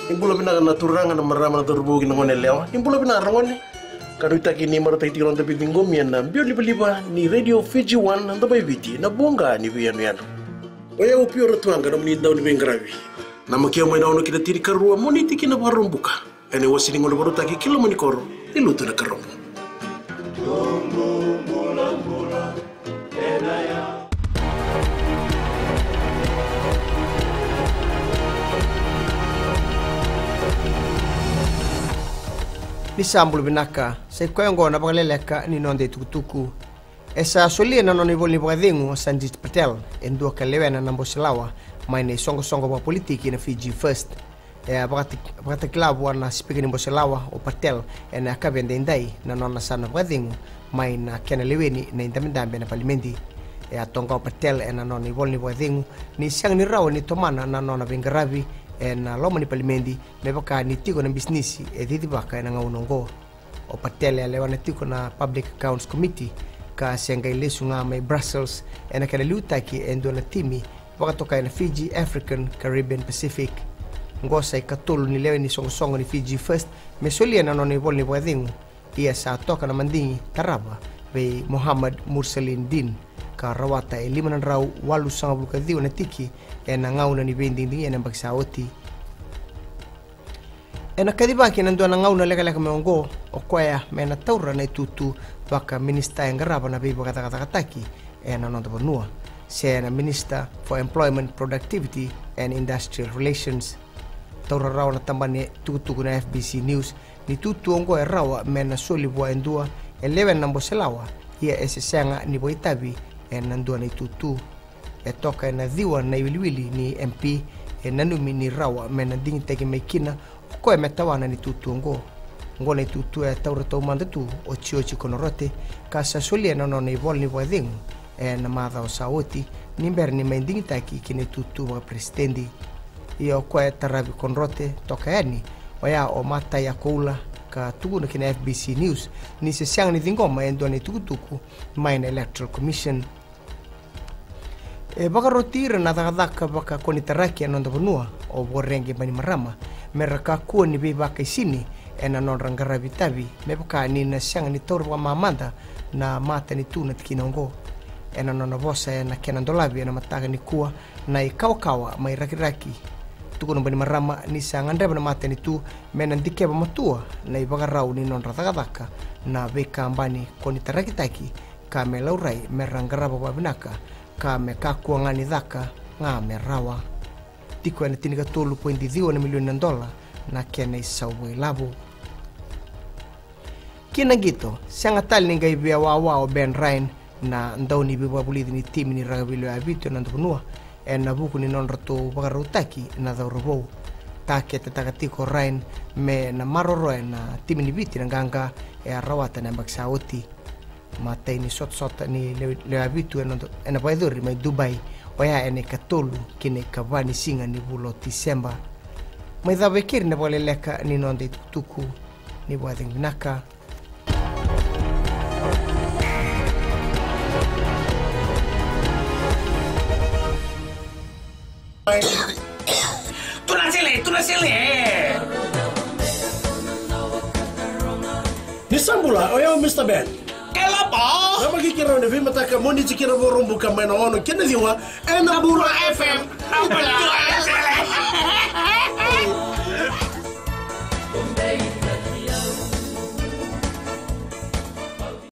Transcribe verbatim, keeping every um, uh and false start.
Ni bula vinaka na turaga, na marama, na cauravou kei na gone yalewa. Ni bula vinaka ragone. Ka nuitaki ni marautaki tiko na noda veiciqomi ena biau livaliva ni Radio Fiji One, na Domo i Viti, na voqa ni veiyanuyanu. O yau Pio Ratuaqa, nomuni dau ni veiqaravi. Na makiau mai na ono ki na tinikarua, Moniti ki na Vakaraubuka. Ena iwase ni gauna vakarautaki ki loma ni koro ni Lotu Nakarobo. Ni sa bula vinaka, sa i koya oqo na vakaleleka ni noda itukutuku. E sa solia na nona ivola ni vakacegu o Sanjit Patel, e dua ka lewena na bose lawa mai na isoqosoqo vakapolitiki na Fiji First. E a vakati-, vakatakila vua na Sipika ni Bose Lawa o Patel ena yakavi edaidai na nona sa na vakacegu mai na kena leweni na idabedabe ena palimedi. E a toqa o Patel ena nona ivola ni vakacegu ni sega ni rawa ni tomana na nona veiqaravi ena loma ni palimedi me vaka ni tiko na bisinisi e cicivaka ena gauna oqo. O Patel e a lewena tiko na Public Accounts Committee ka se qai lesu ga mai Brussels ena kena liutaki e dua na timi vakatokai na Fiji, African, Caribbean, Pacific. Oqo sa i katolu ni lewe ni soqosoqo ni Fiji First me solia na nona ivola ni vakacegu, ia sa toka na madigi tarava vei Mohammad Mursalin Din, ka rawata e lima na drau walusagavulu ka ciwa na tiki ena gauna ni veidigidigi ena yabaki sa oti. Ena kacivaki ena dua na gauna lekaleka mai oqo, o koya me na taura na itutu vaka minisita e qarava na veivakacakacakataki ena noda vanua, se na Minister for Employment, Productivity and Industrial Relations. Taura rawa na tabana ni tukutuku na F B C News ni itutu oqo e rawa me na soli vua e dua e lewena na bose lawa, ia e se sega ni vakaitavi ena dua na itutu. E toka ena ciwa na iwiliwili ni M P e nanumi ni rawa me na digitaki mai kina o koya me tawana na itutu oqo. Oqo na itutu e taura taumada tu o Jioji Konorote, ka sa solia na nona ivola ni vakacegu ena macawa sa oti ni bera ni mai digitaki ki na itutu vakaperesitedi. Ia o koya e taravi Konorote toka yani oya o Matai Akoula, ka tukuna ki na F B C News ni se sega ni ciqoma e dua na itukutuku mai na Electoral Commission. E vakaroti ira na cakacaka vakakonitaraki ena noda vanua o Voreqe Bainimarama me ra kakua ni veivakaisini ena nodra qaravi itavi, me vaka ni na sega ni taura vakamamada na matanitu na tikina oqo. Ena nona vosa ena kena dolavi ena mataka nikua na ikawakawa mai Rakiraki, tukuna Bainimarama ni sa gadreva na matanitu me na dikeva matua na ivakarau ni nodra cakacaka na veikabani konitarakitaki ka me laurai me ra qarava vakavinaka ka me kakua ga ni caka ga me rawa. Tiko ena tinikatolu poidi ciwa na milioni na dola na kena isau vakailavo. Ki na qito, sega tale ni qai via wawa o Ben Ryan, na dauniveivakavulici ni timi ni rakavi lewe vitu ena noda vanua, ena vuku ni nodratou vakarautaki na cauravou. Taketetaka tiko o Ryan me na maroroya na timi ni Viti na qaqa e a rawata na yabaki sa oti. Matai ni sotasota ni lewe, lewe vitu ena, ena vakayacori mai Dubai, oya ena ikatolu ki na ikava ni siga ni vula o Tiseba. Mai cava e keri na vakaleleka ni noda itukutuku. Ni vakacegu vinaka. Tuna sele, tuna sele. Ni sa bula, o yau Mister Ben. Kelapo. Na vaki kira na veimataka Moniti ki na Vakaraubuka mai na ono ki na ciwa ena Bula F M. Na bula.